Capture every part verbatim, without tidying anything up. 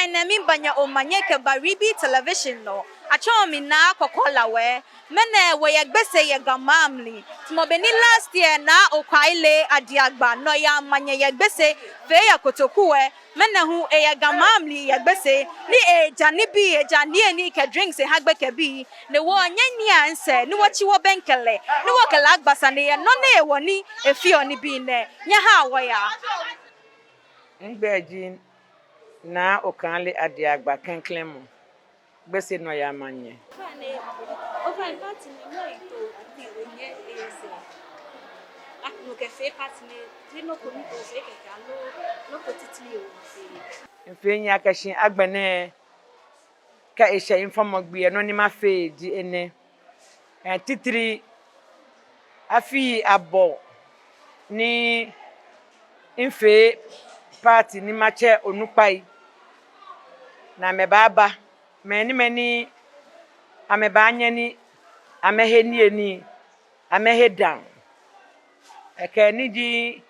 Ɛnɛ mibaanyɛ omanye kɛba Ribi Television nɔ. Atsɛɔ mi Naa Kɔkɔ Lawɛ. Ŋmɛnɛ wɔyɛ Gbese yɛ Ga maŋ mli. Tamɔ bɔ ni last year Naa Okaile Adiagba nɔyaa manye yɛ Gbese fee yɛ Kotoku lɛ, ŋmɛnɛ hu eyɛ Ga maŋ mli yɛ Gbese, ni eja nibii, eja niyenii kɛ drinks eha gbekɛbii. Ni wɔnyɛ nyɛnyiɛ sɛɛ, ni wɔtsi wɔbɛŋkɛ lɛ, ni wɔkɛ lɛ agba sane yɛ nɔ ni hewɔ ni efeɔ nibii nɛɛ. Nyɛhaa wɔyaa. Migbɛi ji Naa Okaile Adiagba klɛŋklɛŋ mɔ, Gbese nɔyaa manye. Ofainɛ, ofainɛ party nɛɛ, mɛɛ ito ni onyɛ eyɛ sɛɛ? Nɔ okɛfee party nɛɛ, ji nɔ ko ni ofee kɛkɛ aloo nɔ ko titri ofee? Mifee nyɛ akɛ shi agbɛnɛ, kɛ eshɛ mifɔmɔ gbi lɛ, nɔ ni mafee ji enɛ. Ɛɛ, titri, afii abɔ ni mifee party ni matsɛ onukpai ni amɛbaaba. Mɛi ni, mɛi ni amɛbaanyɛ ni amɛhe niyenii, amɛhe dãa. Ekɛ ni ji,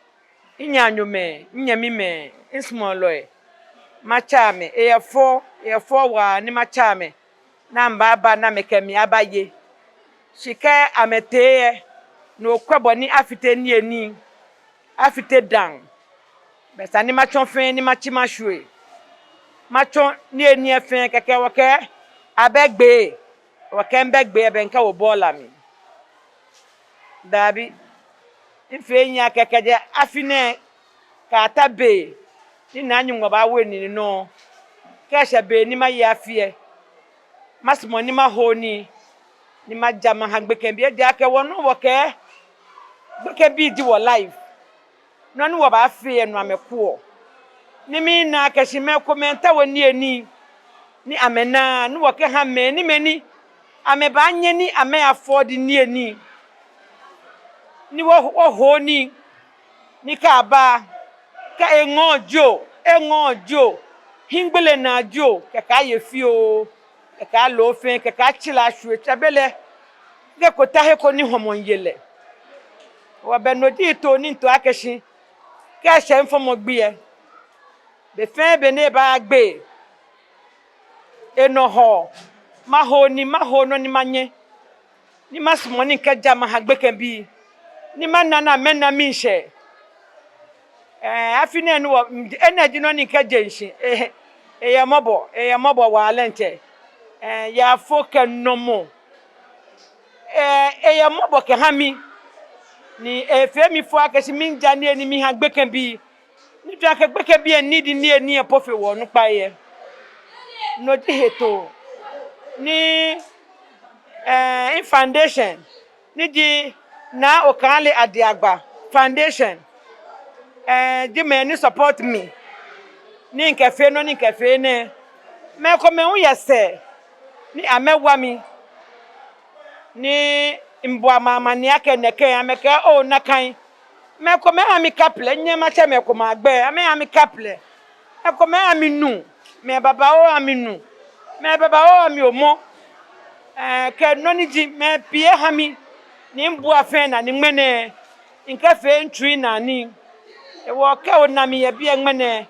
minanemɛi, minyɛmimɛi, misumɔlɔi, matsɛ amɛ, eyɛ fɛo, eyɛ fɛo waa ni matsɛ amɛ, ni amɛbaaba ni amɛkɛ mi abaye. Shi kɛ amɛtee lɛ, ni okwɛ bɔ ni afite niyenii, afite dãa, belɛ esa ni matsɔ fɛɛ ni matsi mashwie. Matsɔ niyenii lɛ fɛɛ kɛkɛ wɔkɛɛ abɛ gbee, wɔkɛɛ mibɛ gbee lɛ, belɛ mikɛ bo bɔɔla mli. Dabi, mifee nyɛ akɛ kɛjɛ afi nɛɛ kɛyata be ni Naa Nyɔŋmɔ baawo enine nɔ, kɛ eshɛ be ni maye afi lɛ, masumɔ ni maho nii, ni maja maha gbekɛbii, ejaakɛ wɔ nɔŋŋ wɔkɛɛ gbekɛbii ji wɔ life. Nɔ ni wɔbaafee lɛ nɔ amɛkwɛɔ. Ni mina akɛ shi mɛi komɛi miitao niyenii ni amɛnaaa, ni wɔkɛha mɛi ni, mɛi ni amɛbaanyɛ ni amɛ afford niyenii, ni wɔ, wɔho nii ni kɛ aba, kɛ eŋɔɔ jio, eŋɔɔ jio, hiɛgbele naa jio, kɛkɛ aye fioo, kɛkɛ aloo fɛɛ, kɛkɛ atsi lɛ ashwie tsɛbɛ lɛ, kɛ kota he ko ni hɔmɔ miiye lɛ. Wɔbɛ no ji ito ni mito akɛ shi kɛ eshɛ mifɔmɔ gbi lɛ, be fɛɛ be ni ebaagbe, enɔ hɔ, maho nii, maho nɔ ni manyɛ, ni masumɔ ni mikɛja maha gbekɛbii, ni mana ni amɛna miishɛɛ. Ɛɛ, afi nɛɛ ni wɔ, enɛ ji nɔ ni mikɛje shishi. Ɛɛ, eyɛ mɔbɔ, eyɛ mɔbɔ waa lɛ ŋtsɛ. Ɛɛ, yaafo kɛ nɔmɔ. Ɛɛ, eyɛ mɔbɔ kɛha mi. Ni efee mi fɛo akɛ shi miija niyenii miha gbekɛbii. Ni tsɔɔ akɛ gbekɛbii lɛ need niyenii lɛ po fe wɔ onukpai lɛ. No ji hetoo. Ni, ɛɛ, mi foundation, ni ji Naa Okaile Adiagba Foundation, ɛɛ, ji mɛi ni support mi ni mikɛfee nɔ ni mikɛfee nɛɛ. Mɛi komɛi hu yɛ sɛɛ ni amɛwa mi, ni mibu amɛ amaniɛ akɛ nɛkɛ, amɛkɛɛ oo nakai. Mɛi komɛi ha mi kaplɛ, nyɛ matsɛ mɛi komɛi agbɛi, amɛha mi kaplɛ. Mɛi komɛi ha mi nu, mɛi babaoo ha mi nu, mɛi babaoo ha mi omɔ. Ɛɛ, kɛ nɔ ni ji, mɛi pii ha mi, ni mibua fɛɛ naa ni ŋmɛnɛ mikɛfee mitsui naa nii. Hewɔ kɛ ona mi yɛ biɛ ŋmɛnɛ,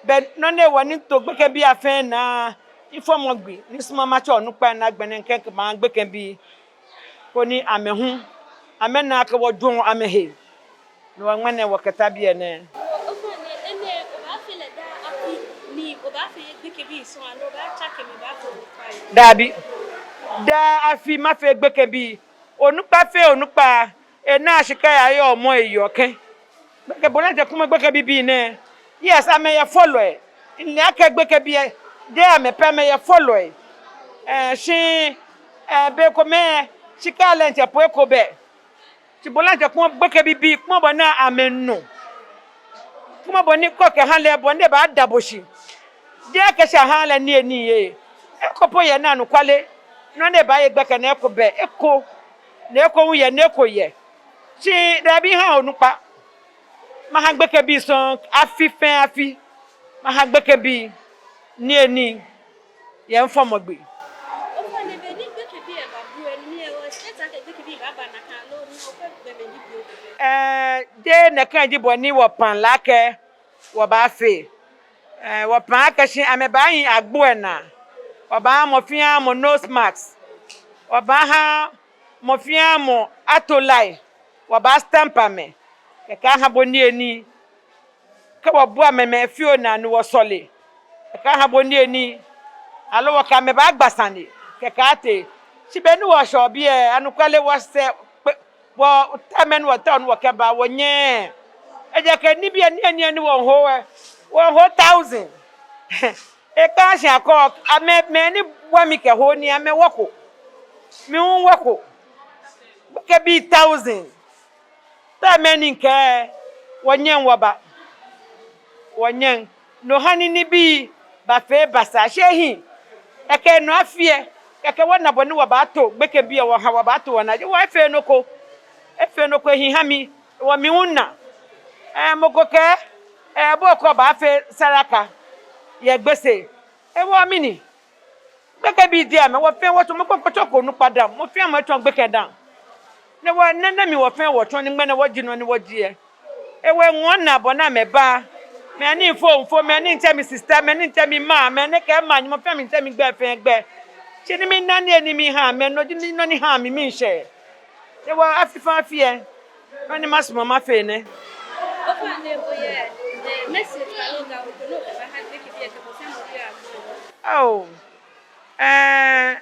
belɛ nɔ ni hewɔ ni mito gbekɛbii lɛ fɛɛ naa, mifɔmɔ gbi, ni misumɔɔ matsɛ onukpai ni agbɛnɛ mikɛ, mikɛ maha gbekɛbii, koni amɛ hu amɛna akɛ wɔjwɛŋɔ amɛhe. No hewɔ ŋmɛnɛ wɔkɛta biɛ nɛɛ. Ofainɛ, enɛ obaafee lɛ daa afi ni obaafee gbekɛbii sɔŋŋ aloo obaatsake mɛi baafee onukpai? Dabi. Daa afi mafee gbekɛbii. Onukpa fɛɛ onukpa, ena shika yaye omɔ eyi okɛ. Gbekɛ, bo lɛ ŋtsɛ kwɛmɔ gbekɛbii bibii nɛɛ. Yes, amɛyɛ fɔlɔi. Mile akɛ gbekɛbii lɛ, jeee amɛ pɛ amɛyɛ fɔlɔi. Ɛɛ, shi, ɛɛ, bei komɛi, shika lɛ ŋtsɛ po eko bɛ. Shi bo lɛ ŋtsɛ kwɛmɔ gbekɛbii bibii, kwɛmɔ bɔ ni amɛnɔ. Kwɛmɔ bɔ ni kɛ okɛha lɛ, bɔ ni ebaada bo shi. Jeee akɛ shi aha lɛ niyenii. Eko po yɛ ni anɔkwale, nɔ ni ebaaye gbɛkɛ nɛɛ eko bɛ, eko, ni eko hu yɛ, ni eko yɛ. Shi dabi, miha onukpa. Maha gbekɛbii sɔŋŋ afi fɛɛ afi. Maha gbekɛbii niyenii yɛ mifɔmɔ gbi. Ofainɛ, be ni gbekɛbii lɛ baabu lɛ, ni mi lɛ, o expect akɛ gbekɛbii baaba nakai aloo ni okwɛ gbɔmɛi ni bi o? Ɛɛ, jeee nakai ji bɔ ni wɔplan lɛ akɛ wɔbaafee. Ɛɛ, wɔplan akɛ shi amɛbaahi agbo lɛ naa. Wɔbaaha mɔ fɛɛ mɔ nose mask. Wɔbaaha mɔ fɛɛ mɔ ato line. Wɔbaa stamp amɛ. Kɛkɛ aha bo niyenii. Kɛ wɔbua amɛmɛi fioo naa ni wɔsɔle, kɛkɛ aha bo niyenii. Aloo wɔkɛ amɛ baagba sane, kɛkɛ atee. Shi be ni wɔshɛɔ biɛ, anɔkwale wɔsɛɛ kpe, wɔtao mɛi ni wɔtao ni wɔkɛba, wɔnyɛɛɛ. Ejaakɛ nibii lɛ, niyenii ni wɔŋho lɛ, wɔŋho thousand. Ekã shi akɛ amɛ, mɛi ni bua mi kɛho nii, amɛwɔko. Mi hu wɔko. Gbekɛbii thousand. Tamɔ ni mikɛɛ, wɔnyɛŋ wɔba. Wɔnyɛŋ. No ha ni nibii bafee basaa shi ehi. Kɛkɛ no afi lɛ, kɛkɛ wɔna bɔ ni wɔbaato gbekɛbii lɛ wɔha, wɔbaato wɔnaji. Wɔ efee nɔ ko. Efee nɔ ko, ehi ha mi. Wɔ mi hu mina. Ɛɛ, mɔ ko kɛɛ, ɛɛ, bo ko baafee saraka yɛ Gbese. Ewɔ mɛni? Gbekɛbii ji amɛ, wɔfɛɛ wɔtsɔ, mɔ ko, mɔ ko tsɔko onukpa dã, mɔ fɛɛ mɔ etsɔ gbekɛ dã. Ni wɔ nɛɛ, nɛɛ mli wɔfɛɛ wɔtsɔ ni ŋmɛnɛ wɔji nɔ ni wɔji lɛ. Ewɔ eŋɔɔ minaa bɔ ni amɛba. Mɛi ni mifo mifo, mɛi ni miitsɛ mi sister, mɛi ni miitsɛ mi ma, mɛi ni kɛ ma, mɔ fɛɛ mɔ miitsɛ mi gbɛi fɛɛ gbɛi. Shi ni mina niyenii miha amɛ, no ji nɔ ni ha mi miishɛɛ. Ewɔ afi fɛɛ afi lɛ, nɔ ni masumɔ mafee nɛ. Ofainɛ, oyɛ, ɛɛ, message aloo gaŋ ko ni okɛbaaha gbekɛbii lɛ kɛ mɔ fɛɛ mɔ biɛ? Ao, ɛɛ,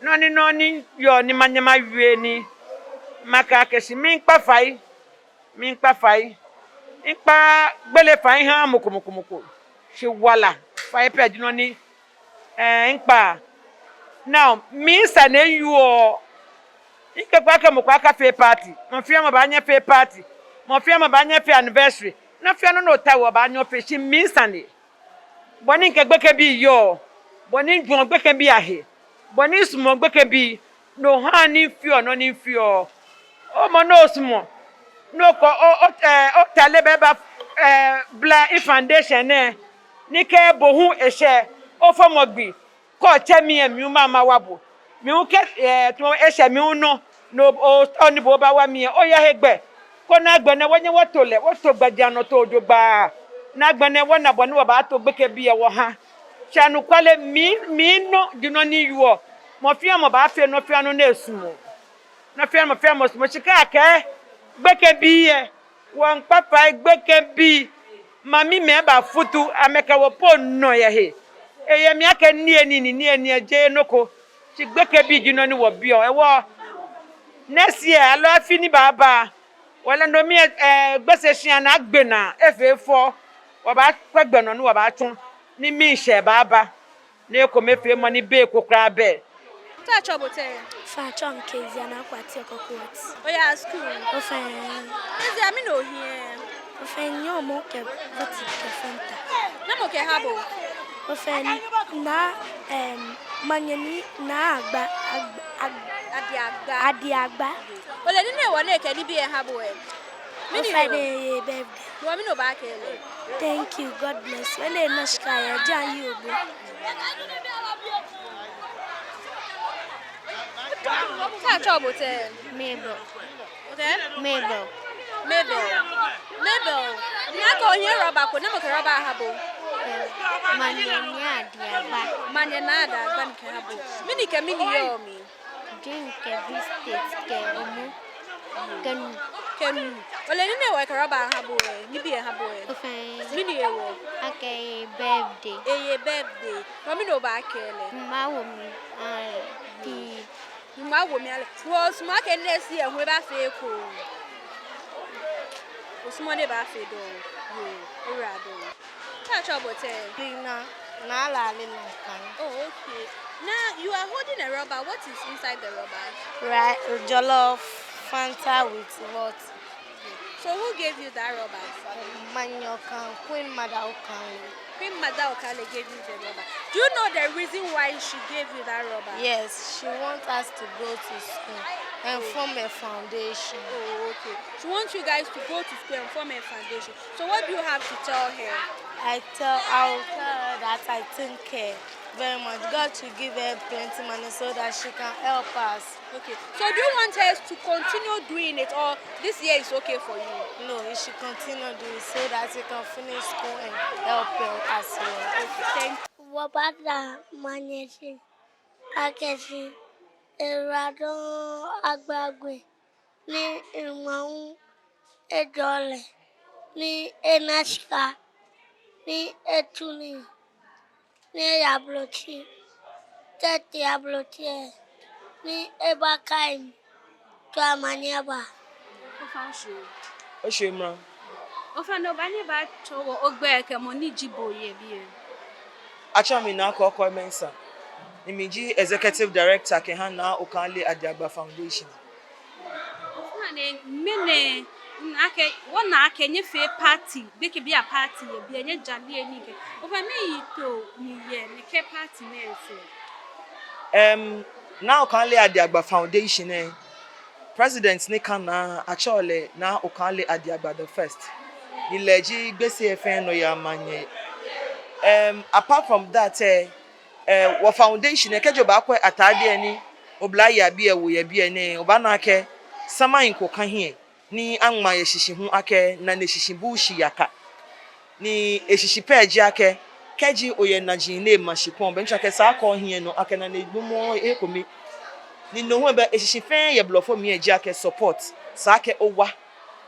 nɔ ni, nɔ ni yɔɔ ni manyɛ mawie ni makɛɛ akɛ shi miikpa fai, miikpa fai, miikpa gbele fai miha mɔ ko mɔ ko mɔ ko. Shi wala fai pɛ ji nɔ ni, ɛɛ, miikpa. Now, misane yɔɔ, mikɛɛ akɛ mɔ ko akafee party, mɔ fɛɛ mɔ baanyɛ afee party, mɔ fɛɛ mɔ baanyɛ afee anniversary, nɔ fɛɛ nɔ ni otaoɔ obaanyɛ ofee, shi misane. Bɔ ni mikɛ gbekɛbii yɔɔ, bɔ ni mijwɛŋɔ gbekɛbii ahe, bɔ ni misumɔɔ gbekɛbii, no ha ni mifeɔ nɔ ni mifeɔ. Omɔ ni osumɔɔ, nɔ ko, o, o, ɛɛ, otale bɛ ba, ɛɛ, bla mi foundation nɛɛ, ni kɛ bo hu eshɛ, ofɔmɔ gbi, kɛ otsɛ mi lɛ, mi hu mawa bo. Mi hu kɛ, ɛɛ, tamɔ eshɛ mi hu nɔ, no, o, o, ni bo obawa mi lɛ, oya he gbɛ. Koni agbɛnɛ wɔnyɛ wɔto lɛ, wɔto gbɛjianɔtoo jogbaŋŋ. Ni agbɛnɛ wɔna bɔ ni wɔbaato gbekɛbii lɛ wɔha. Shi anɔkwale, mi, minɔ ji nɔ ni yɔɔ. Mɔ fɛɛ mɔ baafee nɔ fɛɛ nɔ ni esumɔɔ. Nɔ fɛɛ mɔ fɛɛ mɔ sumɔɔ. Shi kɛ akɛɛ gbekɛbii lɛ, wɔmiikpa fai gbekɛbii. Mamimɛi bafutu, amɛkɛ wɔ po nɔ yɛ he. Eyɛ mli akɛ niyenii ni, niyenii lɛ jeee nɔ ko. Shi gbekɛbii ji nɔ ni wɔbiɔ. Ewɔ, next year, aloo afi ni baaba, wɔle nɔ mli lɛ, ɛɛ, Gbese shia lɛ agbe naa, efee fɛo. Wɔbaakwɛ gbɛ nɔ ni wɔbaatsɔ, ni miishɛɛ baaba. Ni ekomefeemɔ ni bɛ eko kwraa bɛ. Te atsɛɔ bo tɛŋŋ? Ofainɛ atsɛɔ mi Kezia Naa Kwati Ɔkɔkuɔti. Oyaa skul? Ofainɛ. Kezia, mɛni ohiɛ? Ofainɛ, nyɔmɔ kɛ voti kɛ Fanta. Namɔ kɛha bo? Ofainɛ, Naa, ɛm, manyɛ ni Naa Agba, Agba, Agba. Adi Agba. Adi Agba. Ole nɔ hewɔ ni ekɛ nibii lɛ ha bo lɛ? Mɛni hewɔ? Ofainɛ, eye birthday. Hewɔ mɛni obaakɛɛ lɛ? Thank you, God bless you. Ele no shika yɛ, ja yi obo. Te atsɛɔ bo tɛŋŋ? Mabel. Otɛŋŋ? Mabel. Mabel. Mabel. Nakai ohiɛ rɔba ko, namɔ kɛ rɔba lɛ ha bo? Ɛɛ, manyɛ Naa Adi Agba. Manyɛ Naa Adi Agba ni kɛha bo. Mɛni kɛ mɛni yɔɔ mli? Drink kɛ biscuit kɛ omo kɛ nu. Kɛ nu. Ole nɔ hewɔ ekɛ rɔba lɛ ha bo lɛ, nibii lɛ ha bo lɛ? Ofainɛ. Mɛni hewɔ? Akɛ eye birthday. Eye birthday. Hewɔ mɛni obaakɛɛ lɛ? Nyɔŋmɔ awo mli ale pii. Nyɔŋmɔ awo mli ale. Hewɔ osumɔɔ akɛ next year hu ebaafee eko? Osumɔɔ ni ebaafee dɔŋŋ. Yoo, oyiwaladɔŋŋ. Te atsɛɔ bo tɛŋŋ? Lina, Naa Lale Lankan. Oh, okay. Now, you are holding a rubber. What is inside the rubber? Right, jollof, Fanta with water. So who gave you that rubber? Manyɛ Okan, Queen Mother Okanle. Queen Mother Okanle gave you the rubber. Do you know the reason why she gave you that rubber? Yes, she wants us to go to school and form a foundation. Oh, okay. She wants you guys to go to school and form a foundation. So what do you have to tell her? I tell, I will tell her that I think, eh, Very much. God should give her plenty money so that she can help us. Okay. So do you want her to continue doing it, or this year is okay for you? No, you should continue doing it so that you can finish school and help her as well. Okay, thank you. Wɔbaada manyɛ shi akɛ shi Ewula dɔŋŋ agba gbɛ ni ŋmaa hu ejɔɔ lɛ, ni ena shika, ni etsu nii, ni eya ablotsiri, tɛtɛ ablotsiri, ni ebakai mi, tswa manyɛ aba. Ofainɛ, oshɛ mra. Ofainɛ, obaanyɛ obatsɔɔ wɔ ogbɛi kɛ mɔ ni ji bo yɛ biɛ? Atsɛɔ mi Naa Kɔɔkɔɔ Mensah, ni miji Executive Director kɛha Naa Okailey Adiagba Foundation. Ofainɛ, mɛni, nakai, wɔna akɛ nyɛfee party, gbekɛbii a party yɛ biɛ, nyɛjale nii kɛ. Ofainɛ, mɛni yiŋtoo ni yɔɔ nɛkɛ party nɛɛ sɛɛ? Em, Naa Okailey Adiagba Foundation nɛɛ, President ni kã naa, atsɛɔ lɛ Naa Okailey Adiagba the first. Ni lɛ ji Gbese fɛɛ nɔyaa manyɛ. Em, apart from that, eh, eh, wɔ foundation nɛɛ, kɛji obaakwɛ atade ni oblayei abii lɛ wo yɛ biɛ nɛɛ, obaana akɛ samaŋ ko kã hiɛ ni aŋma eshishi hu akɛ Nane Shishi Buushi Yaka. Ni eshishi pɛ ji akɛ, kɛji oyɛ naji ni ema shikpɔŋ, belɛ esa akɛ ohiɛ nɔ akɛ Nane gbumɔ ekome. Ni no hu ebɛ eshishi fɛɛ yɛ blɔfo mli ji akɛ support, esa akɛ owa.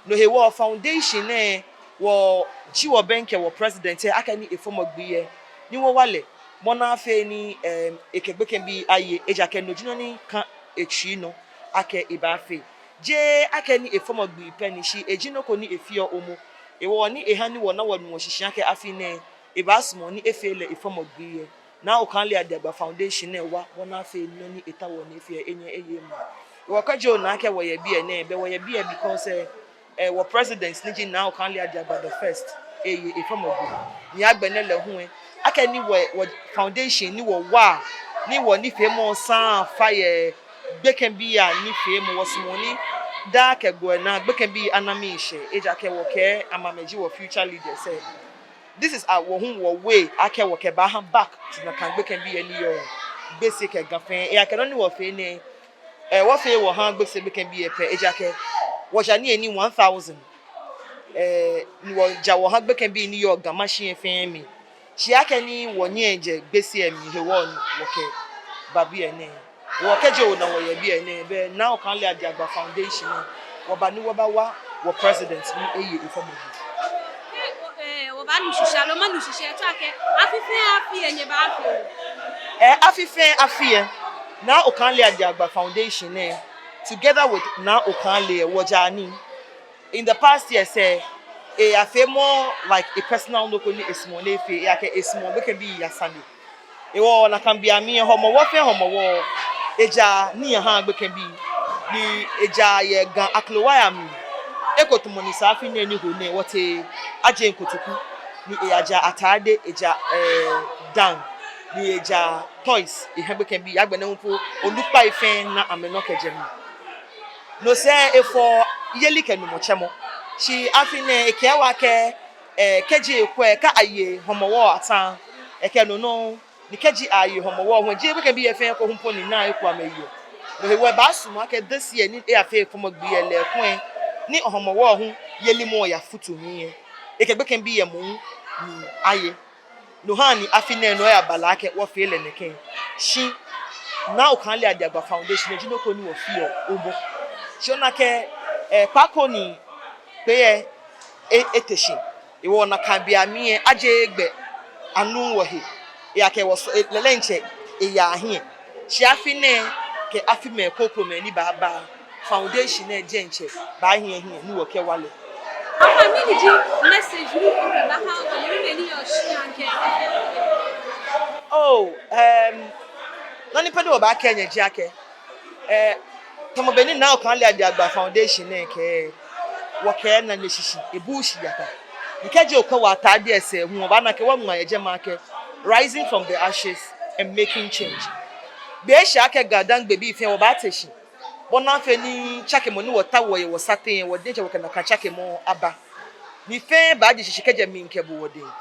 No hewɔ foundation nɛɛ, wɔji wɔbɛŋkɛ wɔ president lɛ akɛ ni efɔmɔ gbii lɛ, ni wɔwa lɛ, bɔ ni afee ni, em, ekɛ gbekɛbii aye, ejaakɛ no ji nɔ ni kã etsui nɔ akɛ ebaafee. Jeee akɛ ni efɔmɔ gbii pɛ ni, shi eji nɔ ko ni efeɔ momo. Hewɔ ni eha ni wɔna wɔnu wɔshishi akɛ afi nɛɛ, ebaasumɔ ni efee lɛ efɔmɔ gbii lɛ, Naa Okailey Adiagba Foundation nɛɛ wa, bɔ ni afee nɔ ni etaoɔ ni efee lɛ enyɛ eye mli. Hewɔ kɛji ona akɛ wɔyɛ biɛ nɛɛ, belɛ wɔyɛ biɛ because, eh, eh, wɔ president ni ji Naa Okailey Adiagba the first eye efɔmɔ gbii. Ni agbɛnɛ lɛ hu lɛ, akɛ ni wɔ, wɔ foundation ni wɔwa, ni wɔnifeemɔ saŋŋ fa yɛ gbekɛbii anifeemɔ, wɔsumɔɔ ni daa kɛ gɔŋ naa gbekɛbii ana miishɛɛ, ejaakɛ wɔkɛɛ amɛmɛi ji wɔ future leaders lɛ. This is our, wɔ hu wɔ way akɛ wɔkɛbaaha back to nakai gbekɛbii lɛ ni yɔɔ Gbese kɛ Ga fɛɛ. Ejaakɛ nɔ ni wɔfee nɛɛ, eh, wɔfeee wɔha Gbese gbekɛbii lɛ pɛ, ejaakɛ wɔja niyenii one thousand. Eh, ni wɔja wɔha gbekɛbii ni yɔɔ Ga Mashie fɛɛ mli. Shi akɛ ni wɔnyɛɛɛ jɛ Gbese mli hewɔ ni wɔkɛba biɛ nɛɛ. Hewɔ kɛji ona wɔyɛ biɛ nɛɛ, belɛ Naa Okailey Adiagba Foundation nɛɛ, wɔba ni wɔbawa wɔ president ni eye efɔmɔ gbii. Eh, wɔbaanu shishi aloo maanu shishi, etsɔɔ akɛ afi fɛɛ afi lɛ nyɛbaafee? Eh, afi fɛɛ afi lɛ, Naa Okailey Adiagba Foundation nɛɛ, together with Naa Okailey lɛ, wɔjaa nii. In the past years lɛ, eyafee more like a personal nɔ ko ni esumɔɔ ni efee, ejaakɛ esumɔɔ gbekɛbii asane. Hewɔ nakai bei amli lɛ, Hɔmɔwɔ fɛɛ Hɔmɔwɔ, ejaa nii ehaa gbekɛbii. Ni ejaa yɛ Ga akrowa lɛ mli. Eko tamɔ ni esa afi nɛɛ ni ho nɛɛ wɔtee, ajeee kotoku. Ni eyaja atade, eja, eh, dan. Ni eja toys eha gbekɛbii. Agbɛnɛ hu po, onukpai fɛɛ na amɛnɔ kɛjɛ mli. No sɛɛ efɔɔ yelikɛnumɔ tsɛmɔ. Shi afi nɛɛ ekɛɛ wɔ akɛ, eh, kɛji ekwɛ, kɛ aye Hɔmɔwɔ ata, ekɛ no nɔ. Ni kɛji aye Hɔmɔwɔ hu, jeee gbekɛbii lɛ fɛɛ eko hu po ni naa eko amɛyeɔ. No hewɔ ebaasumɔ akɛ this year ni eyafee efɔmɔ gbii lɛ lɛ ekoŋŋ, ni Hɔmɔwɔ hu yelimɔ yafutu mli lɛ, ekɛ gbekɛbii lɛ moŋ ni aye. No ha ni afi nɛɛ nɔyaa ba lɛ akɛ wɔfee lɛ nɛkɛ. Shi Naa Okailey Adiagba Foundation lɛ, eji nɔ ko ni wɔfeɔ momo. Shi ona akɛ, eh, kpaako ni kpee lɛ, e, ete shi. Hewɔ nakai bei amli lɛ, ajeee gbɛ anuuu wɔhe. Ejaakɛ wɔsɔɔ, e, lɛlɛŋtsɛ eyaa hiɛ. Shi afi nɛɛ kɛ afimɛi krokomɛi ni baaba, foundation nɛɛ diɛŋtsɛ baahiɛ hiɛ ni wɔkɛwa lɛ. Ofainɛ, mɛni ji message ni okɛbaaha wɔnyɛmimɛi ni yɔɔ shia kɛ? Oh, em, nɔ ni pɛ ni wɔbaakɛɛ nyɛ ji akɛ, eh, tamɔ bɔ ni Naa Okailey Adiagba Foundation nɛɛ kɛɛ, wɔkɛɛ Nane Shishi, ebuuu shi yaka. Ni kɛji okwɛ wɔ atade lɛ sɛɛ hu, obaana akɛ wɔŋma yɛ jɛmɛ akɛ, rising from the ashes and making change. Be eshɛ akɛ GaDangme bii fɛɛ wɔbaate shi. Bɔ ni afee ni tsakemɔ ni wɔtaoɔ yɛ wɔsateŋ lɛ, wɔ diɛŋtsɛ wɔkɛ nakai tsakemɔ aba. Ni fɛɛ baaje shishi kɛjɛ mli kɛbu wɔdɛŋ.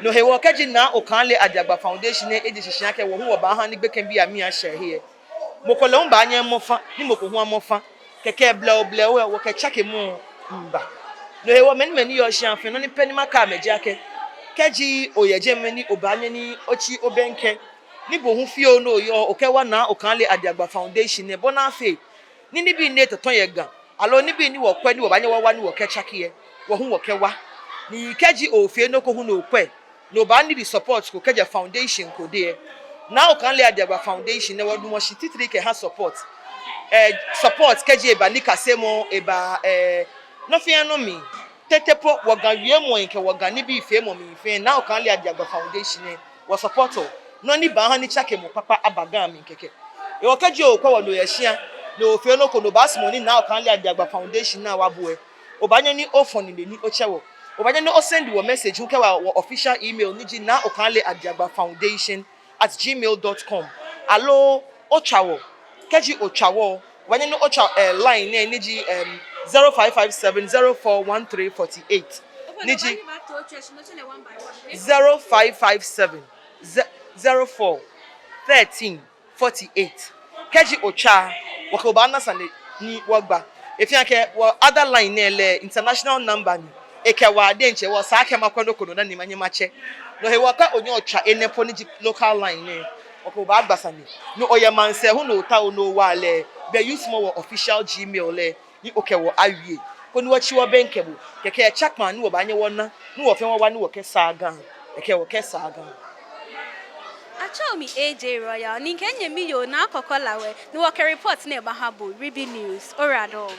No hewɔ kɛji Naa Okailey Adiagba Foundation lɛ eje shishi akɛ wɔ hu wɔbaaha ni gbekɛbii amli ashɛ he lɛ, mɔ ko lɛ hu baanyɛ amɔ fã, ni mɔ ko hu amɔ fã. Kɛkɛ blɛoo blɛoo lɛ, wɔkɛ tsakemɔ miiba. No hewɔ mɛi ni, mɛi ni yɔɔ shia fɛɛ, nɔ ni pɛ ni makɛɛ amɛ ji akɛ, kɛji oyɛ jɛmɛ ni obaanyɛ ni otsi obɛŋkɛ, ni bo hu fioo ni oyɔɔ, okɛwa Naa Okailey Adiagba Foundation lɛ, bɔ ni afee ni nibii ni etɔtɔ yɛ Ga, aloo nibii ni wɔkwɛ ni wɔbaanyɛ wɔwa ni wɔkɛtsake lɛ, wɔ hu wɔkɛwa. Ni kɛji oofee nɔ ko hu ni okwɛ, ni obaa need support ko kɛjɛ foundation ko dɛŋ lɛ, Naa Okailey Adiagba Foundation lɛ, wɔdamɔ shi titri kɛha support. Eh, support kɛji eba nikasemɔ, eba, eh, nɔ fɛɛ nɔ mli. Tete po wɔ Ga wiemɔi kɛ wɔ Ga nibii feemɔ mli fɛɛ, Naa Okailey Adiagba Foundation lɛ, wɔ support-ɔ. Nɔ ni baaha ni tsakemɔ kpakpa aba Ga mli kɛkɛ. Hewɔ kɛji okwɛ wɔ ni oyɛ shia, ni oofee nɔ ko ni obaasumɔ ni Naa Okailey Adiagba Foundation lɛ awa bo lɛ, obaanyɛ ni ofɔ nine ni otsɛ wɔ. Obaanyɛ ni o send wɔ message hu kɛwa wɔ official email ni ji Naa Okailey Adiagba Foundation at gmail dot com. Aloo otswa wɔ. Kɛji otswa wɔ, obaanyɛ ni otswa, eh, line nɛɛ ni ji, em, zero five five seven zero four one three forty eight. Ni ji zero five five seven, ze-, zero four, thirteen, forty-eight. Kɛji otswa, wɔkɛ bo baana sane ni wɔgba. Efee akɛ wɔ other line nɛɛ lɛ international number ni. Ekɛ wɔ diɛŋtsɛ, wɔsaa akɛ makwɛ nɔ ko nɔ dani manyɛ matsɛ. No hewɔ kɛ onyɛ otswa enɛ po ni ji local line nɛɛ, wɔkɛ bo baagba sane. Ni oyɛ maŋsɛɛ hu ni otaoɔ ni owa lɛ, bɛ use-mɔ wɔ official Gmail lɛ, ni okɛ wɔ awie, koni wɔtsi wɔbɛŋkɛ bo. Kɛkɛ tsakemɔ ni wɔbaanyɛ wɔna, ni wɔ fɛɛ wɔwa ni wɔkɛsaa Ga. Kɛkɛ wɔkɛsaa Ga. Atsɛɔ mi A J Royal, ni mikɛ minyɛmi yoo Naa Kɔkɔ Lawɛ, ni wɔkɛ report nɛɛ baha bo, Ribi News, oyiwaladɔŋŋ.